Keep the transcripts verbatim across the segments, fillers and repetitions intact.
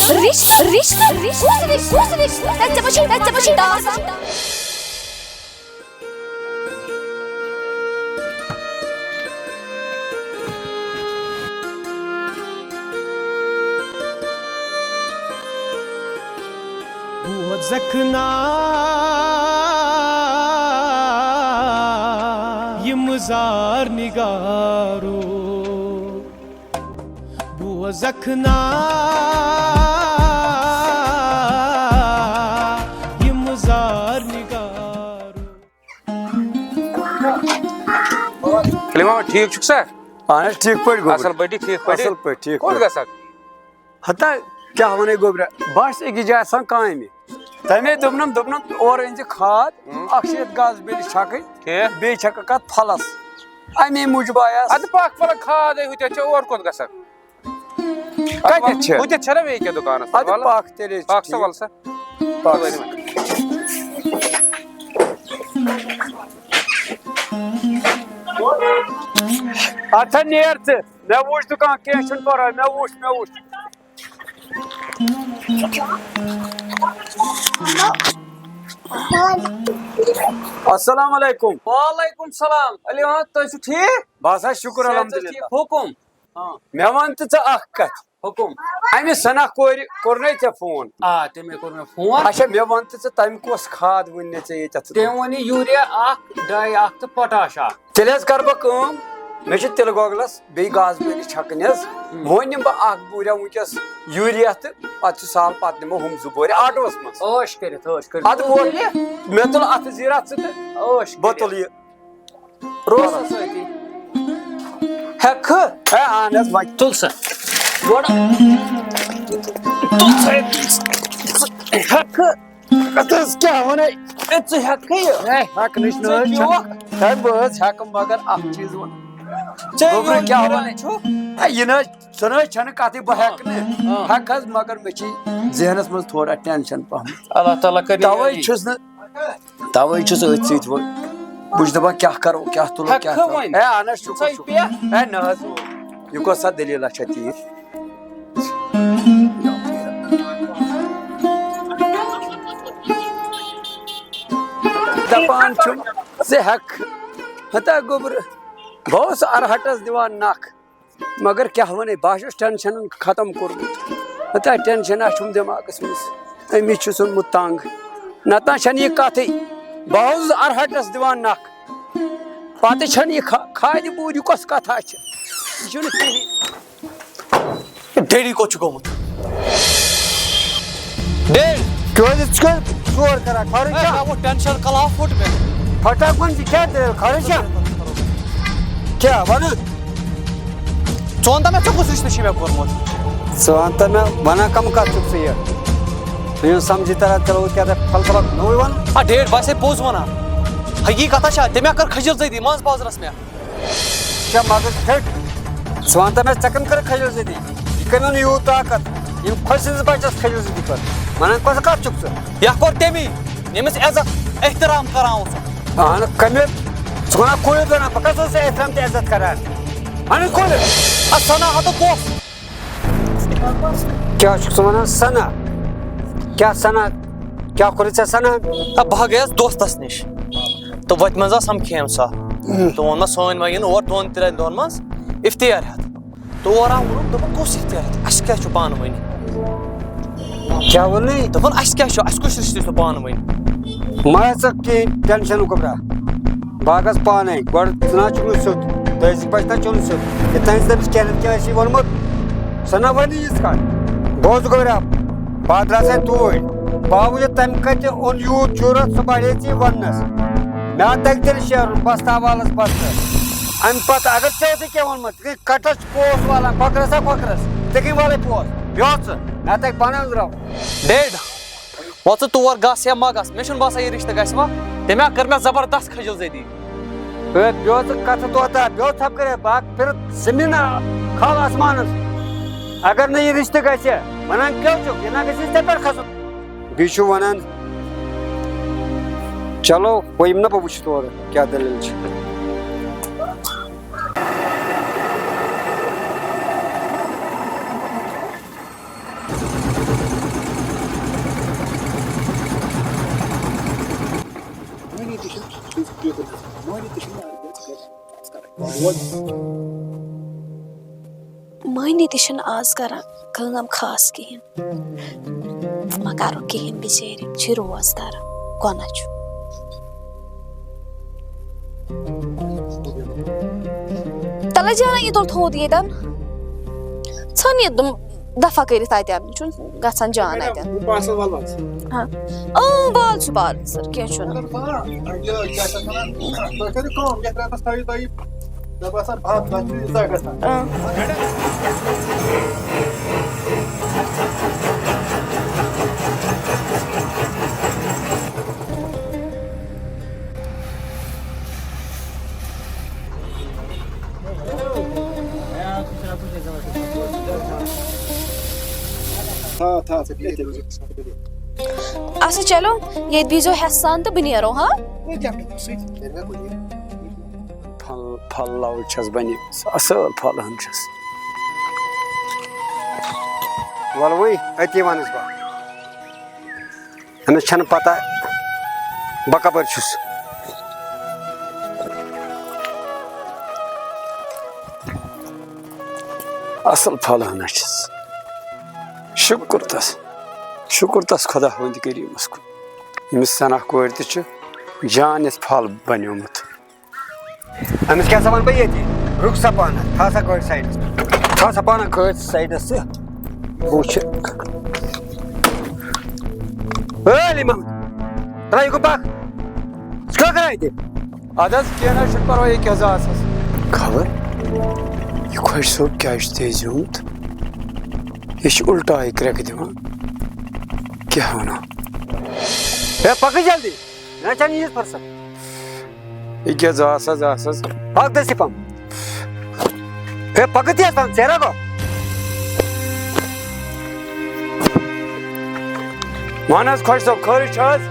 رِش، رِش، رِش، کُس رِش، کُس رِش؟ ہے، ژےٚ ما چھُے، ہے، ژےٚ ما چھُے ٹاس؟ بوزکھ نا یہِ مُزار نِگارو، بوزکھ نا یہِ مُزار نِگارو۔ سلیما، ٹھیٖک چھُکھ سا؟ اہن حظ، ٹھیٖک پٲٹھۍ گوٚبُر۔ اَصٕل پٲٹھی، ٹھیٖک پٲٹھۍ۔ اَصٕل پٲٹھۍ، ٹھیٖک کوٚت پٲٹھۍ۔ گژھکھ؟ ہتا، کیٛاہ وَنے گوٚبرا، بہٕ آسہٕ أکِس جایہِ آسان کامہِ۔ تَمے دوٚپنَم، دوٚپنَم، اورٕ أنۍ زِ کھاد، اۭں۔ اَکھ چھِ یَتھ گاسہٕ بیٚلِس چھَکٕنۍ، ٹھیٖک۔ بیٚیہِ چھَکَکھ اَتھ پھَلَس۔ اَمے موٗجوٗب آیاس۔ اَدٕ پَکھ پَلَگ کھاد ہے ہُتٮ۪تھ چھےٚ، اور کوٚت گژھکھ؟ کَتٮ۪تھ چھِ؟ ہُتٮ۪تھ چھَنہ بیٚیہِ کینٛہہ دُکانَس پٮ۪ٹھ؟ اَدٕ وَلہٕ۔ پَکھ تیٚلے چھِ پَکھ سا، ٹھیٖک۔ وَلہٕ سا۔ پَکھ۔ اَدٕ سا نیر ژٕ۔ مےٚ وُچھ دُکان، کینٛہہ چھُنہٕ پَرواے، مےٚ وُچھ، مےٚ وُچھ۔ السلام علیکم۔ وعلیکم السلام۔ علی محمد، تُہۍ چھِو ٹھیٖک؟ بس حظ، شُکر صحت چھا الحمدللہ۔ ٹھیٖک؟ حُکُم۔ ہاں۔ مےٚ وَن تہٕ ژٕ اَکھ کَتھ۔ حُکُم۔ اَمہِ ثنا کورِ کوٚر نے ژےٚ فون؟ آ، تٔمۍ کوٚر مےٚ فون۔ اچھا، مےٚ وَن تہٕ ژٕ، تَمہِ کۄس کھاد ووٚن مےٚ ژےٚ ییٚتٮ۪تھ؟ تٔمۍ ووٚن یہِ یوٗریا اَکھ، ڈاے اَکھ تہٕ پوٹاش اَکھ۔ تیٚلہِ حظ کَرٕ بہٕ کٲم، مےٚ چھِ تِلہٕ گۄگلَس بیٚیہِ گاسہٕ بیٚلہِ چھَکٕنۍ حظ۔ ہُم۔ وۄنۍ نِمہٕ بہٕ اَکھ بوٗریا وٕنکیٚس یوٗریا تہٕ پَتہٕ چھُ سہل، پَتہٕ نِمو ہُم زٕ بورِ آٹوَس منٛز۔ عٲش کٔرِتھ، عٲش کٔرِتھ۔ اَدٕ ووت، تیٚلہِ؟ مےٚ تُل اَتھٕ زیٖر اَتھ ژٕ تہٕ عٲش بہٕ کٔرِتھ۔ تُلہٕ یہِ۔ روز۔ سۭتی۔ ہٮ۪کھٕ؟ ہے، اہن حظ، وۄنۍ۔ تُل سا۔ گۄڈٕ۔ تُل سا۔ ہٮ۪کھٕ؟ اَتھ حظ کیٛاہ وَنَے؟ ہے، ژٕ ہٮ۪کھٕ یہِ؟ ہے، ہٮ۪کہٕ نہٕ، ژٕ چھُنہٕ حظ ہٮ۪کھ۔ ہے، بہٕ حظ ہٮ۪کہٕ، مگر اَکھ چیٖز وَن۔ ژےٚ گوٚبرِ یہِ کیٛاہ وَنَے؟ چھُ؟ ہے، یہِ نہٕ حظ، سۄ نہٕ حظ چھَنہٕ کَتھٕے، بہٕ ہٮ۪کہٕ نہٕ۔ آ۔ ہٮ۪کہٕ حظ، مگر مےٚ چھِ ذہنَس منٛز تھوڑا ٹٮ۪نشَن پَہمَتھ۔ اللہ تعالیٰ کَرِ توَے یہِ۔ چھُس نہٕ توے چھُس أتھۍ سۭتۍ وۄنۍ۔ بہٕ چھُس دَپان، کیٛاہ کَرو، کیٛاہ تُلو، کیٛاہ ہٮ۪کھٕ کَرو؟ وۄنۍ؟ ہے، اَہَن حظ، شُکُر، ژَے شُکُر۔ پٮ۪ٹھ۔ ہے، نہ حظ، یہِ کۄس سا دٔلیٖلہ چھےٚ تیٖژ؟ دَپان چھُم، ژٕ ہٮ۪کھ، ہتا گوٚبرٕ، بہٕ اوسُس اَرہَٹَس دِوان نَکھ۔ مگر کیٛاہ وَنے، بہٕ ہا چھُس ٹٮ۪نشَنَن ختم کوٚرمُت۔ ہتا ٹٮ۪نشَن ہا چھُم دٮ۪ماغَس منٛز، أمِس چھُس اوٚنمُت تنٛگ۔ نَتہٕ نہ چھَنہٕ یہِ کَتھٕے۔ بہٕ اوسُس اَرہَٹَس دِوان نَکھ۔ پَتہٕ چھَنہٕ یہِ کھا-، کھادِ بوٗرۍ، یہِ کۄس کَتھا چھِ؟ یہِ چھُنہٕ کِہیٖنۍ۔ ڈیڈی کوٚت چھُ گوٚمُت؟ ڈیڈ! کیٛازِ ژٕ کیٛازِ ژور کران؟ خٲرٕے ہے، چھا؟ مےٚ ووٚن ٹٮ۪نشَن کَلاو پھوٚٹ مےٚ۔ پھٹا کُن چھِ کیٛاہ دٔلیٖل؟ خٲرٕے چھا؟ کیٛاہ وَنہٕ؟ ژٕ وَن تہٕ مےٚ، ژےٚ کُس رِشتہٕ چھُے مےٚ کوٚرمُت؟ ژٕ وَن تہٕ مےٚ، وَنان کَم کَتھ چھُکھ ژٕ یہِ؟ مےٚ چھُنہٕ سَمجھی تَران، ژےٚ لوگُتھ کیٛاہ تام فلسفہ نوٚوُے وَنُن؟ آ، ڈیڈ، بہٕ آسے پوٚز وَنان۔ حقیٖقت ہا چھا، تٔمۍ ہا کٔر خٔجل زٲدی منٛز بازرَس مےٚ۔ چھا مغز فِٹ؟ ژٕ وَن تہٕ مےٚ، ژےٚ کٔمۍ کٔرٕکھ خٔجل زٲدی؟ یہِ کٔمۍ اوٚن یوٗت طاقت؟ ییٚمۍ خۄش سٕنٛدِس بَچَس خٔجل زٲدی کٔر؟ وَنان کۄس کَتھ چھُکھ ژٕ؟ یا کوٚر تٔمی، ییٚمِس عزت احترام کران اوسُکھ۔ اہن کٔمِل، ژٕ وَنان کُلِس وَنان، بہٕ کَس اوسُس احترام تہٕ عزت کران؟ وَنان کُلِس۔ اَتھ سَنا ہَتہٕ پوٚژھ۔ کیٛاہ چھُکھ ژٕ وَنان سَنا؟ کیٛاہ سَنا؟ کیٛاہ کوٚرُتھ ژےٚ سَنا؟ اَ، بہٕ ہا گٔیَس دوستَس نِش۔ تہٕ وَتہِ منٛز آو سَمکھے أمۍ سۄ۔ تہٕ ووٚن مےٚ، سٲنۍ وۄنۍ یِن اور دۄن ترٛٮ۪ن دۄہَن منٛز اِفتِیار ہٮ۪تھ۔ تہٕ اورٕ آو ووٚنُن، دوٚپُن، کُس اِختیار؟ اَسہِ کیٛاہ چھُ پانہٕ ؤنۍ؟ کیٛاہ ووٚنُے؟ دوٚپُن، اَسہِ کیٛاہ چھُ؟ اَسہِ کُس رِشتہٕ چھُ پانہٕ ؤنۍ؟ مہ ہےٚ ژٕ کِہیٖنۍ ٹٮ۪نشَن گوٚبرا۔ بہٕ ہا گژھٕ پانَے۔ گۄڈٕ ژٕ نہ حظ چھُکھ نہٕ سیوٚد۔ تُہۍ ٲسِو پَتہٕ نہ چلُن سیوٚد۔ یہِ تُہٕنٛدِس تٔمِس کینٛہہ نَتہٕ کینٛہہ آسہِ یہِ ووٚنمُت، سۄ نہ وَنہِ یِژھ کَتھ۔ بوز گوٚبرا، بہٕ ہا درٛاس ہے توٗرۍ۔ بہٕ ہا وٕچھِ تَمہِ کَتہِ اوٚن یوٗت جُرت، سُہ بَڑے ژےٚ وَننَس۔ مےٚ ہا تَگہِ تیٚلہِ شیرُن، بَستہٕ حوالَس بَستہٕ۔ اَمہِ پَتہٕ اگر ژےٚ اوسُے کینٛہہ ووٚنمُت، کَٹَس چھُ پوس والان کۄکرَس ہا کۄکرَس، ژےٚ کٔمۍ والَے پوس؟ بیٚہہ ژٕ، مےٚ تَگہِ پانَے أنٛزراوُن۔ ڈیڈ، وۄنۍ ژٕ تور گژھ یا مہ گژھ، مےٚ چھُنہٕ باسان یہِ رِشتہٕ گژھِ وۄنۍ۔ تٔمۍ ہا کٔر مےٚ زبردست خٔجل زٲدی۔ ہے، بیٚہہ ژٕ کَتھٕ توتہِ، بیٚہہ ژھۄپہٕ کٔرِتھ، بہٕ ہا پھِرٕ زٔمیٖن کھال آسمانَس۔ اگر نہٕ یہِ رِشتہٕ گژھِ، وَنان کیٛاہ چھُکھ، یہِ نہ گژھِ ژےٚ پٮ۪ٹھ کھسُن۔ بیٚیہِ چھُ وَنان، چلو، وۄنۍ یِمہٕ نا بہٕ وٕچھٕ تورٕ کیٛاہ دٔلیٖل چھِ۔ مٔہنی تہِ چھِنہٕ آز کران کٲم خاص کِہیٖنۍ۔ وۄنۍ کرو کِہیٖنۍ بِچٲرۍ، چھِ روزدار، کۄنہ چھُ۔ تلے جانا، یہِ تُل تھوٚد ییٚتٮ۪ن۔ ژھٕن یہِ دُم-، دفع کٔرِتھ اتٮ۪ن۔ چھُنہٕ گژھان جان اتٮ۪ن۔ بہٕ آسہٕ وَلہٕ حظ۔ ہاں۔ اۭں، وال چھُ بال، سر، کینٛہہ چھُنہٕ۔ اگر بہٕ، یہِ کیٛاہ چھِ اَتھ وَنان؟ تُہۍ کٔرِو کٲم، یَتھ رٮ۪تَس تھٲیِو تُہۍ یہِ مےٚ باسان، بہت لَچھ چھُ یہِ زیادٕ گژھان۔ آ۔ تھاو، تھاو، ژٕ بِہِتھ۔ اچھا، چلو، ییٚتہِ بِہزیو ہٮ۪سہٕ سان تہٕ بہٕ نیرو، ہاں؟ پھل، پھل لو چھس بنیمٕژ، اصل پھل ہن چھس۔ وَلہٕ وۄنۍ أتی وَنَس بہٕ۔ أمِس چھَنہٕ پتہ بہٕ کَپٲرۍ چھُس۔ اصل پھل ہن چھس۔ شُکُر تس، شُکُر تس خۄدا ہٕنٛدِ کریٖمس کُن۔ أمِس سنا کورِ تہِ چھُ جان یَتھ پھل بنیومُت۔ أمِس کیٛاہ سا وَنہٕ بہٕ ییٚتی؟ رُک سا پانہٕ، تھاو سا کٲڑۍ سایڈَس پٮ۪ٹھ۔ تھاو سا پانہٕ کٲڑۍ سایڈَس ژٕ۔ بہٕ وٕچھِ۔ اے علی محمد، ترٛاو یہِ گوٚو پَکھ۔ ژٕ کیٛاہ کَران ییٚتہِ؟ اَدٕ حظ، کینٛہہ نہ حظ چھُنہٕ پَرواے، ییٚکیٛاہ حظ آس حظ۔ خبر، یہِ خۄش صٲب کیٛازِ چھُ تیزیومُت؟ یہِ چھُ اُلٹا یہِ کرٛٮ۪کہٕ دِوان۔ کیٛاہ وَنو؟ ہے، پَکٕے جلدی۔ مےٚ چھَنہٕ ییٖژ فرصت۔ یہِ کیٛاہ زاس حظ، زاس حظ۔ پَکھ دٔستی پَہَم۔ ہے، پَکھ تیز پَہَم، ژیرٕ گوٚو۔ وَن حظ خۄش صٲب، خٲرٕے چھا حظ؟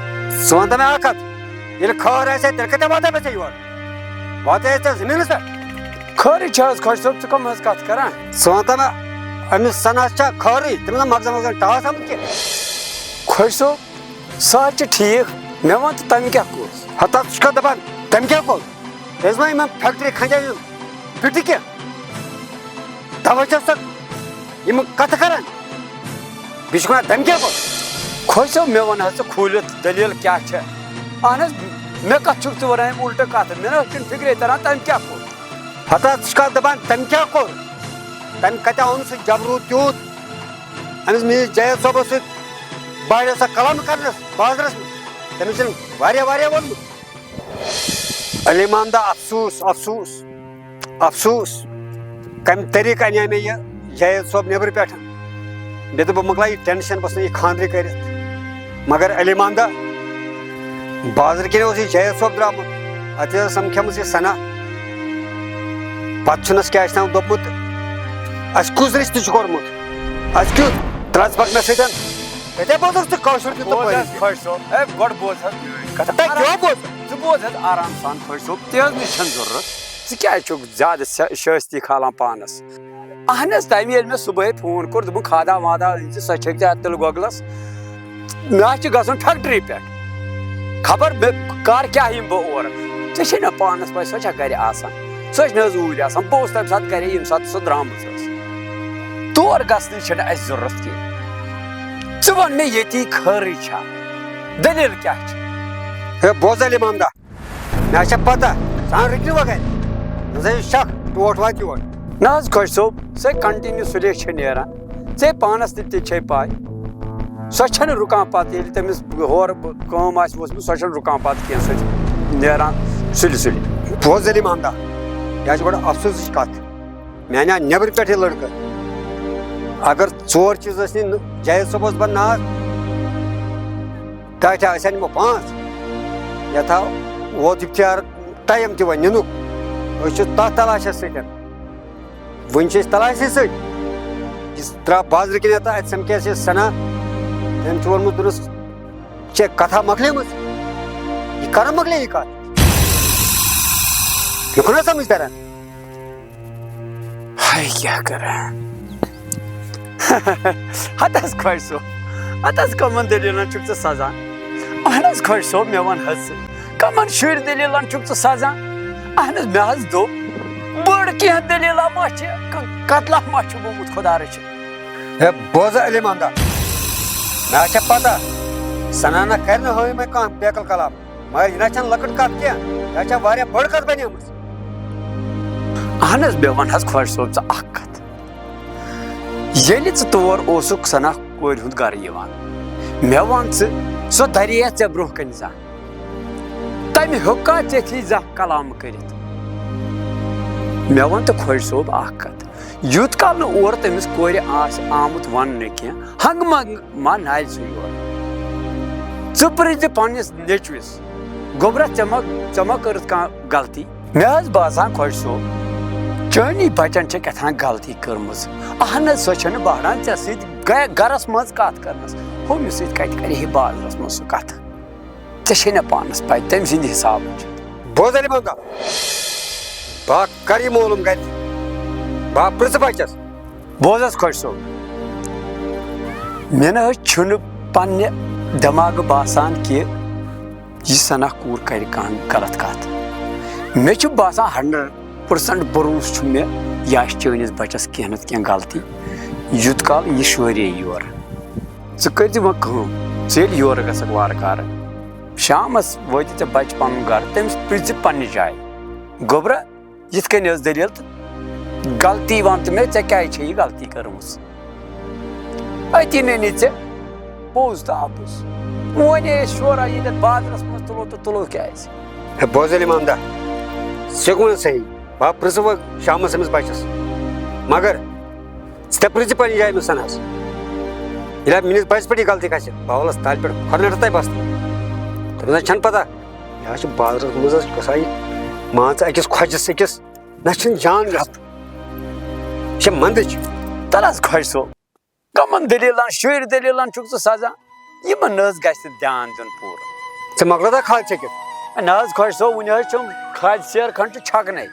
ژٕ وَن تہٕ مےٚ اَکھ کَتھ، ییٚلہِ خٲر آسہِ ہا، تیٚلہِ کَتہِ واتہٕ ہا بہٕ ژےٚ یور؟ واتہٕ ہے ژےٚ زٔمیٖنَس پٮ۪ٹھ۔ خٲرٕے چھا حظ خۄش صٲب، ژٕ کَم حظ کَتھ کَران؟ ژٕ وَن تہٕ مےٚ، أمِس سَنَس چھا خٲرٕے؟ تٔمِس چھا مَغزَن وَغزَن ٹاس آمُت کینٛہہ؟ خۄش صٲب، سُہ حظ چھُ ٹھیٖک، مےٚ وَن تہٕ تَمہِ کیٛاہ کوٚر؟ ہتا، ژٕ چھُکھا دَپان تٔمۍ کیٛاہ کوٚر؟ تٔمۍ ما یِمَن فیکٹری کھَنجہِ یِم پِٹہِ کینٛہہ؟ تَوَے چھَس سۄ یِم کَتھٕ کَران۔ بیٚیہِ چھُکھ وَنان تٔمۍ کیٛاہ کوٚر؟ خۄش صٲب، مےٚ وَن حظ ژٕ کھوٗلِتھ دٔلیٖل کیٛاہ چھےٚ؟ اَہَن حظ، مےٚ کَتھ چھُکھ ژٕ وَنان یِم اُلٹہٕ کَتھٕ؟ مےٚ نہ حظ چھُنہٕ فِکرے تَران تٔمۍ کیٛاہ کوٚر۔ ہتا، ژٕ چھُکھا دَپان تٔمۍ کیٛاہ کوٚر؟ تٔمۍ کَتہِ اوٚن سُہ جبروٗ تیوٗت؟ أمِس میٛٲنِس جاوید صٲبَس سۭتۍ بہٕ آیوس سا کلام کرنس بازرس منٛز۔ تٔمِس چھُنہٕ واریاہ واریاہ ووٚنمُت۔ علی محمدہ، افسوس، افسوس، افسوس۔ کمہِ طریٖقہٕ اَنے مےٚ یہِ جاوید صٲب نیٚبرٕ پٮ۪ٹھ؟ مےٚ دوٚپ، بہٕ مۄکلاو یہِ ٹینشن، بہٕ ژھٕنہٕ یہِ خانٛدرٕے کٔرِتھ۔ مگر علی محمدہ، بازرٕ کِنۍ اوس یہِ جاوید صٲب درٛامُت، اَتہِ ٲس سمکھیمٕژ یہِ ثنا۔ پتہٕ چھُنس کیٛاہ چھُ تام دوٚپمُت، اَسہِ کُس رِشتہٕ چھُ کوٚرمُت؟ اَسہِ کیُتھ؟ ترٛس بَکھ مےٚ سۭتۍ۔ کَتہِ بوزُکھ ژٕ کٲشُر تہِ تہٕ بوز پٲرِس حظ تہِ؟ خۄش صٲب۔ ہے، گۄڈٕ بوز حظ میٲنۍ کَتھ۔ ہے، کیٛاہ بوز؟ ژٕ بوز حظ آرام سان خۄش صٲب، تیز نِش چھَنہٕ ضروٗرت۔ ژٕ کیٛازِ چھُکھ زیادٕ شا-، شٲستی کھالان پانَس؟ اَہن حظ، تَمہِ ییٚلہِ مےٚ صُبحٲے فون کوٚر، دوٚپُن، "کھادا وادا أنۍ زِ، سۄ چھَکھ ژےٚ اَتھ تِلہٕ گۄگلَس۔ مےٚ حظ چھُ گژھُن فیکٹری پٮ۪ٹھ۔ خبر مےٚ کَر کیٛاہ یِمہٕ بہٕ اورٕ۔ ژےٚ چھے نہ پانَس پَے، سۄ چھےٚ گَرِ آسان۔ سۄ چھِ نہ حظ اوٗرۍ آسان۔ بہٕ اوسُس تَمہِ ساتہٕ گَرے، ییٚمہِ ساتہٕ سۄ درٛامٕژ ٲس۔ تور گژھنٕچ چھَنہٕ اَسہِ ضروٗرت کینٛہہ۔ ژٕ وَن مےٚ ییٚتی خٲرٕے چھا؟ دٔلیٖل کیٛاہ چھِ؟" ہے، بوز علی محمدہ، مےٚ چھےٚ پتہ، ژٕ اَن رٔٹنہِ وغٲرِ۔ نہ سا یہِ شک، ٹوٹھ واتہِ یور۔ نہ حظ خۄش صٲب، ژےٚ continue سُلے چھے نیران۔ ژےٚ پانَس تہِ تہِ چھے پَے۔ سۄ چھَنہٕ رُکان پَتہٕ، ییٚلہِ تٔمِس ہورٕ کٲم آسہِ وٲژمٕژ، سۄ چھَنہٕ رُکان پَتہٕ کینٛہہ، سۄ چھِ نیران سُلہِ سُلہِ۔ بوز علی محمدہ، یہِ حظ چھِ بَڑٕ افسوسٕچ کَتھ۔ مےٚ اَنیٛاو نیٚبرٕ پٮ۪ٹھٕے لٔڑکہٕ۔ اگر ژور چیٖز ٲسۍ نہٕ جاوید صٲب اوس بَنناوان، تَتہِ أسۍ اَنہِ بہٕ پانٛژھ۔ یَتھ آو ووت اِفتِیار ٹایم تہِ وۄنۍ نِنُک۔ أسۍ چھِ تَتھ تلاشَس سۭتۍ۔ وٕنہِ چھِ أسۍ تلاشی سۭتۍ۔ یہِ درٛاو بازرٕ کِنۍ، اَتھ اَتہِ سَمکھے اَسہِ یہِ ثنا۔ تٔمۍ چھُ ووٚنمُت، دوٚپنَس، "ژےٚ کَتھا مۄکلیمٕژ؟ یہِ کَرا مۄکلے یہِ کَتھ؟" مےٚ کُنہ سَمٕجھ تَران؟ ہاے کیٛاہ کَرٕ؟ ہَتہٕ حظ خۄش صٲب، ہَتہٕ حظ کَمَن دٔلیٖلَن چھُکھ ژٕ سَزان؟ اَہَن حظ خۄش صٲب، مےٚ وَن حظ ژٕ، کَمَن شُرۍ دٔلیٖلَن چھُکھ ژٕ سَزان؟ اَہَن حظ، مےٚ حظ دوٚپ، بٔڑ کینٛہہ دٔلیٖلہ ما چھِ؟ ک-، قتلہ ما چھُ گوٚمُت خۄدا رٔچھِنۍ؟ ہے، بوزٕ علی محمدا، مےٚ چھےٚ پتہ، سنانا کرِ نہٕ ہٲوِتھ مےٚ کانٛہہ بیقل کلام، مگر یہِ نہ چھَنہٕ لۄکٕٹ کتھ کینٛہہ، یہِ چھےٚ واریاہ بٔڑ کتھ بنیمٕژ۔ اہن حظ، مےٚ وَن حظ خۄش صٲب ژٕ اکھ کتھ۔ ییٚلہِ ژٕ تور اوسُکھ سنا کورِ ہُنٛد گرٕ یِوان، مےٚ وَن ژٕ، سۄ درے ژےٚ برونٛہہ کنہِ زانٛہہ؟ تمہِ ہیوٚکا ژےٚ تھی زانٛہہ کلام کٔرِتھ؟ مےٚ وَن تہٕ خۄش صٲب اکھ کتھ، یوٗت کال نہٕ اورٕ تٔمِس کورِ آسہِ آمُت وننہٕ کینٛہہ، ہنٛگہٕ منٛگہٕ ما نالہِ سُہ یورٕ؟ ژٕ پرٛژھ زِ پننِس نیٚچوِس، گوٚبرا، ژےٚ ما، ژےٚ ما کٔرٕتھ کانٛہہ غلطی؟ مےٚ حظ باسان خۄش صٲب، چٲنی بچن چھےٚ کیٛاہ تام غلطی کٔرمٕژ۔ اہن حظ، سۄ چھَنہٕ بہران ژےٚ سۭتۍ گہ-، گرس منٛز کتھ کرنس۔ ہُمِس سۭتۍ کتہِ کرِ ہے بازرس منٛز سُہ کتھ؟ ژےٚ چھے نہ پانس پاے تٔمۍ سٕنٛدِ حسابٕچ۔ بوز علی محمد، بہٕ کر یہِ معلوم گرِ، بہٕ پرژھٕ بچس۔ بوز حظ خۄش صٲب، مےٚ نہ حظ چھُنہٕ پننہِ دٮ۪ماغہٕ باسان کہِ یہِ سنا کوٗر کرِ کانٛہہ غلط کتھ۔ مےٚ چھُ باسان ہنڈریڈ پٔرسنٹ بروسہٕ چھُ مےٚ، یہِ آسہِ چٲنِس بچس کینٛہہ نتہٕ کینٛہہ غلطی، یوٗت کال یہِ شورے یورٕ۔ ژٕ کٔرۍ زِ وۄنۍ کٲم، ژٕ ییٚلہِ یورٕ گژھکھ وارٕ کارٕ، شامس وٲتۍ ژےٚ بچہِ پنُن گرٕ، تٔمِس پرٛژھ زِ پننہِ جایہِ، گوٚبرا، یِتھ کٔنۍ ٲس دٔلیٖل تہٕ غلطی وَن تہٕ مےٚ، ژےٚ کیٛازِ چھےٚ یہِ غلطی کٔرمٕژ؟ أتی نَنہِ ژےٚ پوٚز تہٕ اَپُز۔ وۄنۍ ٲسۍ شورا ییٚتٮ۪تھ بازرَس منٛز تُلو تہٕ تُلو کیٛازِ؟ ہے، بوز علی محمدا، ژےٚ گوٚو نہٕ صحیح۔ بہٕ ہا پرٛژھٕ وۄنۍ شامَس أمِس بَچَس۔ مگر ژٕ تہِ پرٛژھ زِ پننہِ جایہِ أمِس سناہَس۔ ییٚلہِ ہا میٛٲنِس بَچَس پٮ۪ٹھ یہِ غلطی کھسہِ، بہٕ ہا والَس تَلہِ پٮ۪ٹھ کھۄرَن ہٮ۪ٹھ تَے بَستہٕ۔ تٔمِس نہ چھَنہٕ پَتہ۔ یہِ حظ چھِ بازرَس منٛز حظ گژھان یہِ، مان ژٕ، أکِس کھۄجَس أکِس، نہ چھِنہٕ جان گژھان۔ یہِ چھِ منٛدٕچ۔ تَلہٕ حظ خۄش صٲب، کَمَن دٔلیٖلَن، شُرۍ دٔلیٖلَن چھُکھ ژٕ سَزان؟ یِمَن نہ حظ گژھِ نہٕ دیان دیُن پوٗرٕ۔ ژٕ مۄکلٲوتھا کھالہِ ژھیٚکِتھ؟ نہ حظ خۄش صٲب، وُنہِ حظ چھُم کھالہِ سیر کھنٛڈ چھُ چھَکنَے۔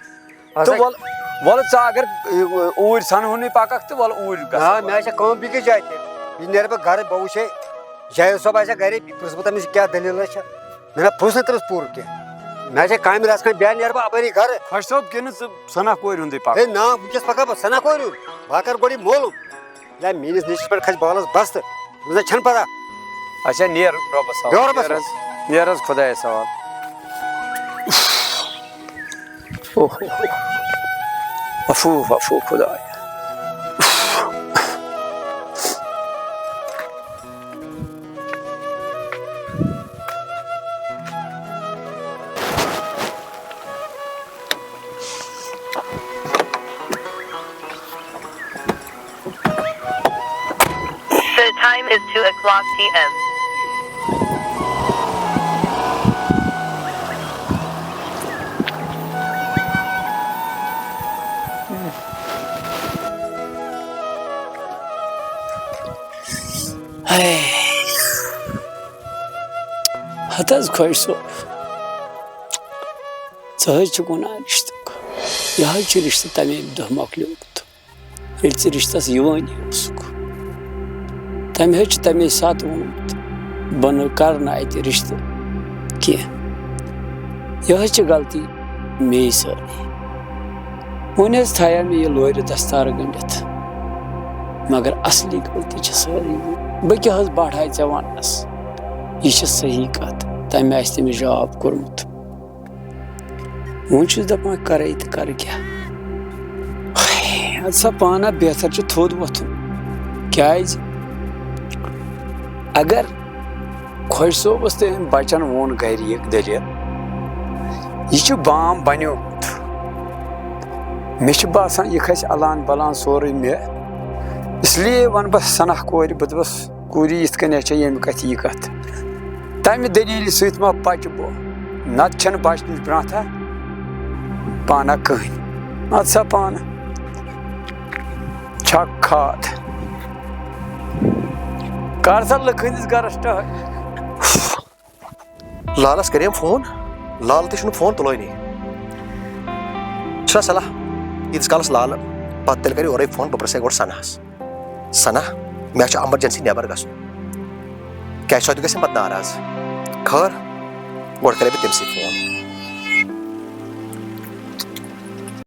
اَسا تہٕ وَلہٕ، وَلہٕ ژٕ اگر، اۭں، اوٗرۍ سَنہٕ ہونُے پَکَکھ تہٕ وَلہٕ اوٗرۍ گژھو۔ آ، مےٚ حظ چھےٚ کٲم بیٚکِس جایہِ تہِ۔ یہِ نیرٕ بہٕ گَرٕ، بہٕ وٕچھے جاوید صٲب آسیٛا گَرے، بیٚیہِ پرٛژھٕ بہٕ تٔمِس، یہِ کیٛاہ دٔلیٖل چھےٚ۔ مےٚ نہ پرٛژھ نہٕ تٔمِس پوٗرٕ کینٛہہ۔ مےٚ حظ چھےٚ کامہِ رَژھ کھنٛڈ، بہٕ نیرٕ بہٕ اَپٲری گَرٕ۔ خۄش صٲب، کِنہٕ ژٕ سَنہ کورِ ہُنٛدُے پَکھ؟ ہے نا، وٕنۍکٮ۪س پَکا بہٕ سَنہ کورِ ہُنٛد؟ بہٕ ہا کَرٕ گۄڈٕ یہِ معلوٗم۔ یا میٛٲنِس نیٚچوِس پٮ۪ٹھ کھَسہِ بالَس بَستہٕ، تٔمِس نہ چھَنہٕ پَتہ۔ اچھا، نیر رۄبَس حوالہٕ۔ بیٚہہ رۄبَس نیر حظ، نیر حظ خۄدایَس حوالہٕ۔ اوہ، اوہ، اوہ۔ عفو، عفو خدایا۔ The time is two o'clock p m. ہتہٕ حظ خۄش صٲب، ژٕ حظ چھُکھ وَنان رِشتُک، یہِ حظ چھُ رِشتہٕ تَمے دۄہ مۄکلیومُت۔ ییٚلہِ ژٕ رِشتَس یِوٲنی اوسُکھ، تٔمۍ حظ چھُ تَمے ساتہٕ ووٚنمُت، بہٕ نہٕ کَرٕ نہٕ اَتہِ رِشتہٕ کینٛہہ۔ یہِ حظ چھِ غلطی مے سٲرٕے۔ وۄنۍ حظ تھایو مےٚ یہِ لورِ دستار گٔنٛڈِتھ، مگر اصلی غلطی چھِ سٲرٕے۔ بہٕ کیٛاہ حظ بڑٕ ہا ژےٚ وننس؟ یہِ چھِ صحیح کتھ، تٔمۍ آسہِ تٔمِس جاب کوٚرمُت۔ وۄنۍ چھُس دپان کرے تہٕ کرٕ کیٛاہ؟ اَدٕ سا پانہ بہتر چھُ تھوٚد وۄتھُن۔ کیٛازِ؟ اگر خۄش صٲبس تہٕ أمۍ بچن ووٚن گرِ یہِ دٔلیٖل، یہِ چھُ بام بنیومُت۔ مےٚ چھُ باسان، یہِ کھسہِ الان بلان سورُے مےٚ۔ اس لیے ونہٕ بہٕ سناہ کورِ، بہٕ دپس، کوٗری، یِتھ کٔنۍ چھےٚ ییٚمہِ کتھِ یہِ کتھ۔ تمہِ دٔلیٖلہِ سۭتۍ ما بچہٕ بہٕ؟ نتہٕ چھنہٕ بچنٕچ برٛونٛہہ پانہ کٕہٕنۍ۔ ادٕ سا پانہٕ چھکھ کھاد۔ کر سا لُکہٕ ہٕنٛدِس گرس ٹہل۔ لالس کریٚم فون، لال تہِ چھُنہٕ فون تُلٲنی۔ چھُنا صلاح، ییٖتِس کالس لالہٕ، پتہٕ تیٚلہِ کرِ اورے فون، بہٕ پرژھے گۄڈٕ سناہس۔ سنا، مےٚ چھُ ایمرجنسی نٮ۪بر گژھُن۔ کیٛازِ سۄ تہِ گژھِ پتہٕ ناراض۔ خٲر، گۄڈٕ کرے بہٕ تٔمۍ سٕے فون۔